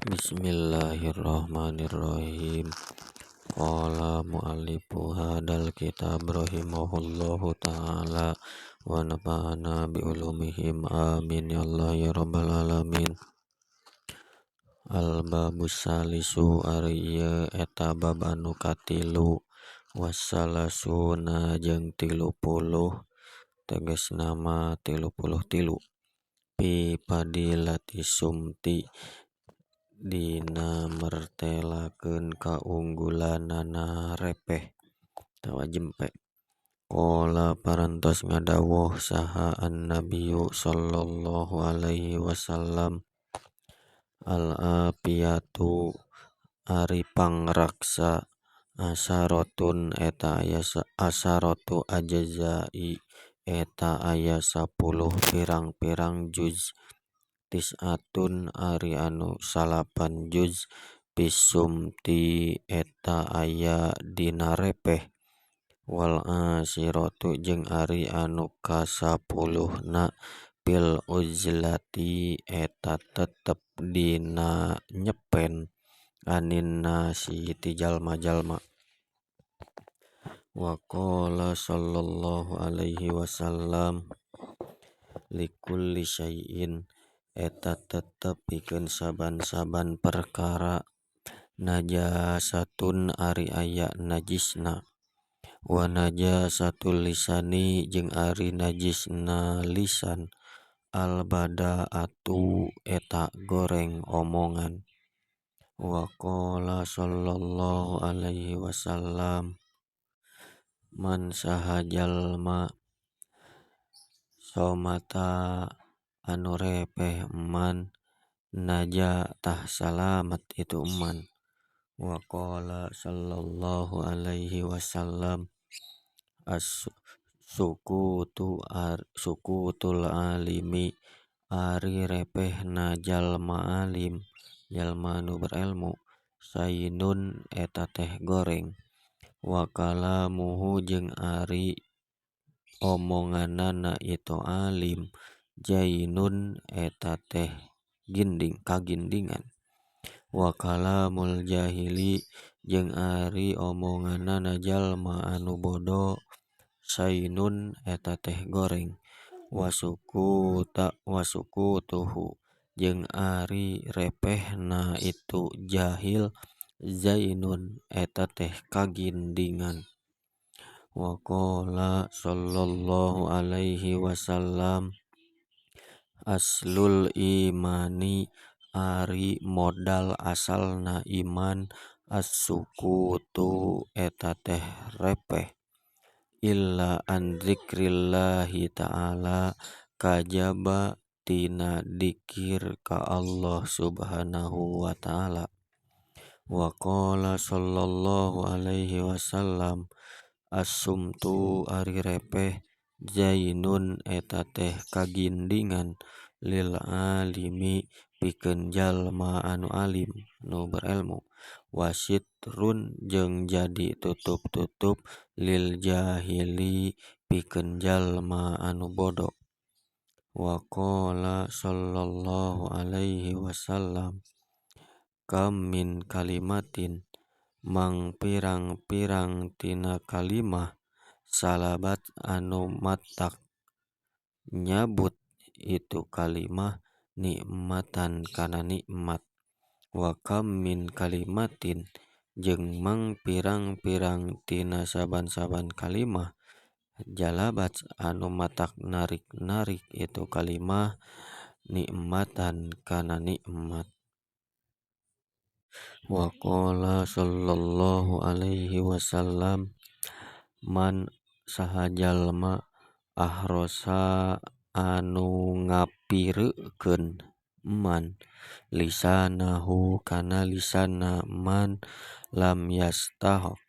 Bismillahirrahmanirrahim. Qala muallifu hadal kitab rahimahullahu ta'ala wa nafa'ana bi ulumihim amin ya Allah ya rabbal alamin. Al babus salisu ari ieu eta bab anu katilu wassalasuna jeung 30 tegasna mah 33 fi fadilati sumti dina mertelakeun kaunggulanana repeh atawa jempe. Qala parantos ngadawuh saha an-nabiyyu sallallahu alaihi wasallam al-afiyatu ari pangraksa asaratun eta aya asaratu ajzai eta aya 10 pirang-pirang juz tis'atun ari anu 9 juz fisumti eta aya dina repeh wal asiratu jeung ari anu kasapuluhna fil uzlati eta tetep dina nyepen anin nasi ti jalma-jalma. Wa qala sallallahu alaihi wasallam likulli syai'in eta tetep pikeun saban-saban perkara najasatun ari aya najisna wa najasatul lisani jeung ari najisna lisan al bada'atu eta goreng omongan. Wa qala sallallahu alaihi wasallam man saha jalma somata anu repeh man naja tah salamet itu man. Wa qala sallallahu alaihi wasallam as sukutu sukutul alimi ari repehna jalma alim jalma anu berilmu sainun eta teh goreng wa kalamuhu jeung ari omonganana itu alim jainun eta teh ginding kagindingan wa kalamul jahili jeung ari omonganana jalma anu bodo sainun eta teh goreng wasukutuhu jeung ari repehna itu jahil zainun eta teh kagindingan. Wa qala sallallahu alaihi wasallam aslul imani ari modal asalna iman as-sukutu eta teh repeh illa an dzikrillahi ta'ala kajaba tina dikir ka Allah subhanahu wa ta'ala. Wa qala sallallahu alaihi wasallam as-sumtu ari repeh zainun eta teh kagindingan lil alimi pikeun jalma anu alim nu berilmu wasitrun jeung jadi tutup-tutup lil jahili pikeun jalma anu bodo. Wa qala sallallahu alaihi wasallam kam min kalimatin mang pirang-pirang tina kalimah salabat anu matak nyabut itu kalimah nikmatan kana nikmat wa kam min kalimatin jeung mang pirang-pirang tina saban-saban kalimah jalabat anu matak narik-narik itu kalimah nikmatan kana nikmat. Wa qala sallallahu alaihi wasallam man saha jalma ahrosa anu ngapireukeun man lisanahu kana lisana man lam yastahak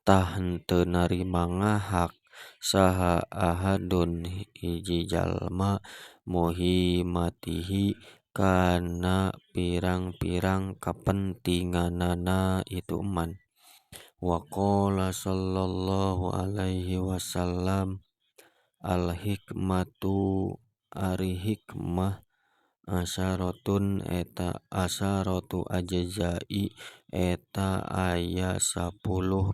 tah henteu narima ngahak saha ahadun hiji jalma muhimatihi kana pirang-pirang kapentinganana itu man. Wa qala sallallahu alaihi wasallam al hikmatu ari hikmah Asyaratun eta asyaratu ajza'i eta aya 10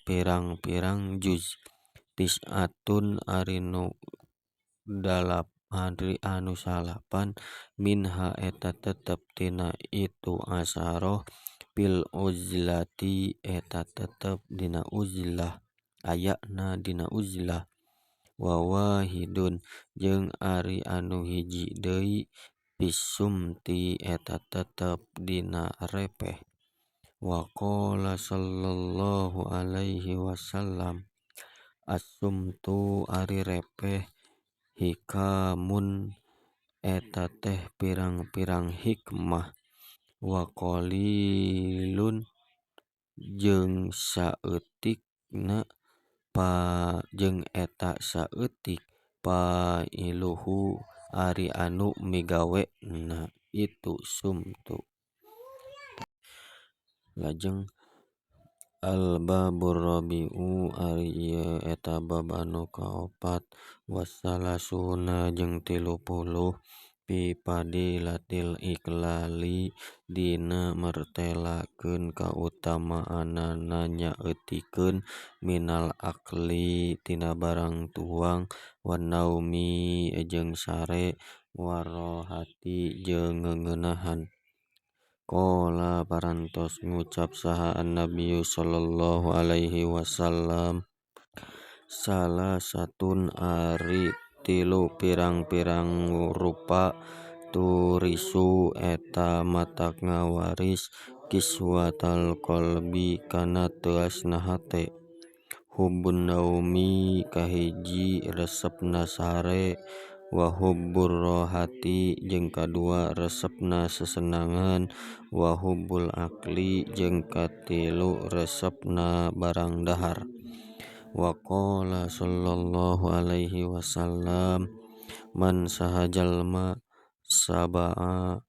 pirang-pirang juz. Tis'atun ari nu ari anu salapan minha eta tetep tina itu asyarah fil uzlati eta tetep dina uzlah ayana dina uzlah. Wa wahidun jeung ari anu hiji deui fisumti eta tetep dina repeh. Wa qala sallallahu alaihi wasallam as-sumtu ari repeh hikamun eta teh pirang-pirang hikmah. Wa qalilun jeung saeutikna jeung eta saeutik fa'iluhu ari anu migawena itu sumtu. Lajeng al-babur rabi'u ari ieu eta bab anu kaopat wasalasuna jeung 30 fi fadilatil iqlali dina martelakeun kautamaanana nyaeutikeun minal akli tina barang tuang wan naumi jeung sare warahati jeung ngeuneunahan. Qala parantos ngucap saha An-Nabi sallallahu alaihi wasallam salasatun ari tilu pirang-pirang rupa turisu eta matak ngawaris kiswatal qalbi kana teuasna hate. Hubbun naumi kahiji resepna sare wa hubbur rohati jeung kadua resepna sesenangan wa hubbul akli jeung katilu resepna barang dahar. Wa qala sallallahu alaihi wasallam man saha jalma sabaa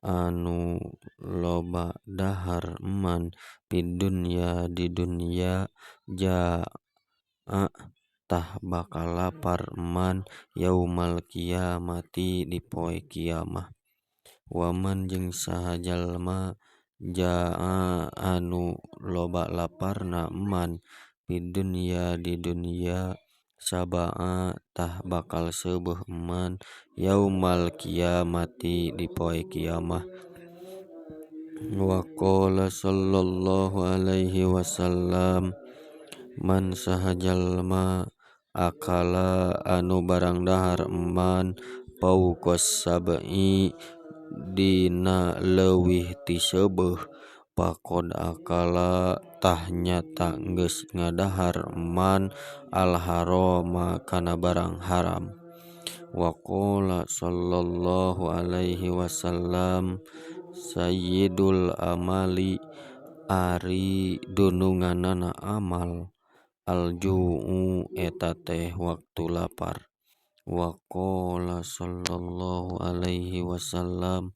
anu loba dahar man fid dunya di dunya jaa tah bakal lapar man yaumal kiamati di poe kiamah. Waman jeung saha jalma jaa anu loba laparna man fid dunya di dunya sabaa tah bakal seubeuh man yaumal kiamati di poe kiamah. Wa qala sallallahu alaihi wasallam man saha jalma akala anu barang dahar man fauqas sab'i dina leuwih ti seubeuh faqad akala tah nyata geus ngadahar man al harama kana barang haram. Wa qala sallallahu alaihi wasallam sayyidul amali ari dununganana amal al-ju'u eta teh waktu lapar. Wa qala sallallahu alaihi wasallam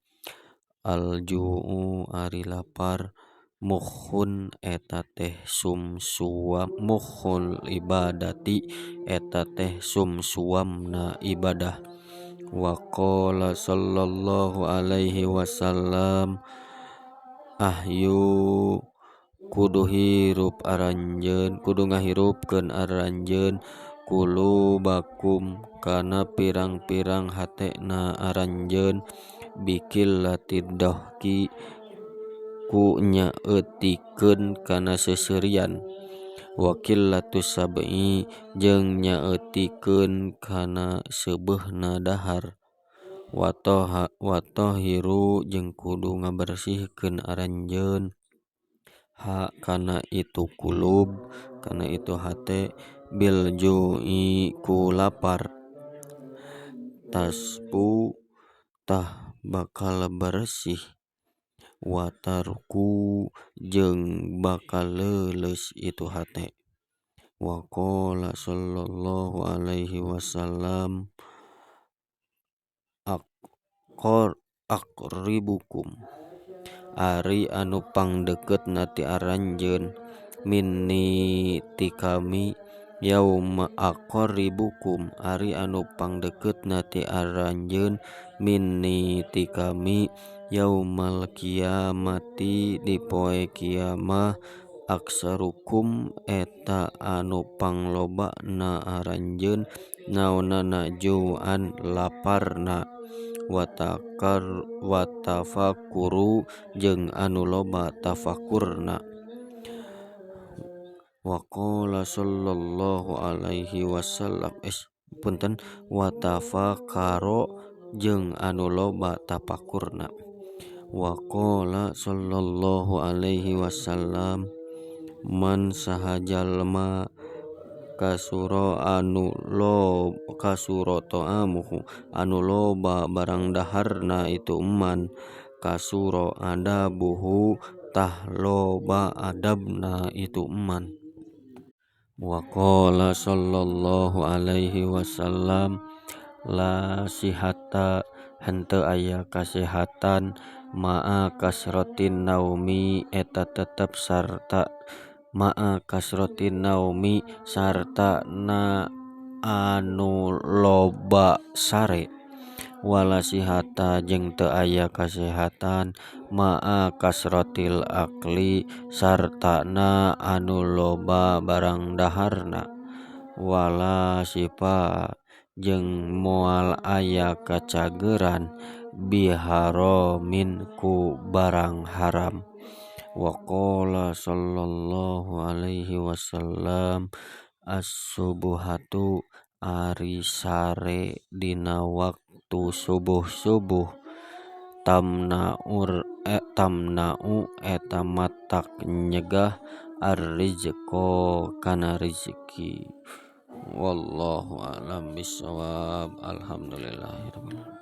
al-ju'u ari lapar mukhun eta teh sumsuam mukhul ibadati eta teh sumsuamna ibadah. Wa qala sallallahu alaihi wasallam ahyu kudu hirup aranjeun kudu ngahirupkeun aranjeun kulubakum kana pirang-pirang hatena aranjeun bikillatid dahki ku nyaeutikeun kana seuseurian wa qillatus sab'i jeung nyaeutikeun kana seubeuhna dahar wa tahiru jeung kudu ngabersihkeun aranjeun ha kana itu kulub kana itu hate bil ju'i ku lapar taspu tah bakal bersih wa tarku jeung bakal leuleus itu hate. Wa qala sallallahu alaihi wasallam aqribukum ari anu pangdeukeutna ti aranjeun minni ti kami Yauma aqarribukum ari anu pangdeukeutna ti aranjeun minni ti kami yaumal qiyamati di poe kiamah aksarukum eta anu panglobana aranjeun naonana ju'an laparna watafakuru jeung anu loba tafakurna. Waqala sallallahu alaihi wasallam punten watafakaro jeung anu loba tafakurna. Waqala sallallahu alaihi wasallam man saha jalma kasuro anu lo kasuro ta'amuhu anu loba barang daharna itu man kasuro adabuhu tah loba adabna itu man. Waqala sallallahu alaihi wasallam la sihata henteu aya kasehatan ma'a kasratin naumi eta tetep sarta ma'a kasratin naumi sarta na anu loba sare wala sihata jeung teu aya kasehatan ma'a kasratil akli sartana anu loba barang daharna wala sifa jeung moal aya kacageran biharamin ku barang haram. Waqala sallallahu alaihi wasallam as-subuhatu ari sare dina waktu subuh-subuh tamna'u eta matak nyegah ar-rizqa kana rizki. Wallahu a'lam bissawab. Alhamdulillahirabbil alamin.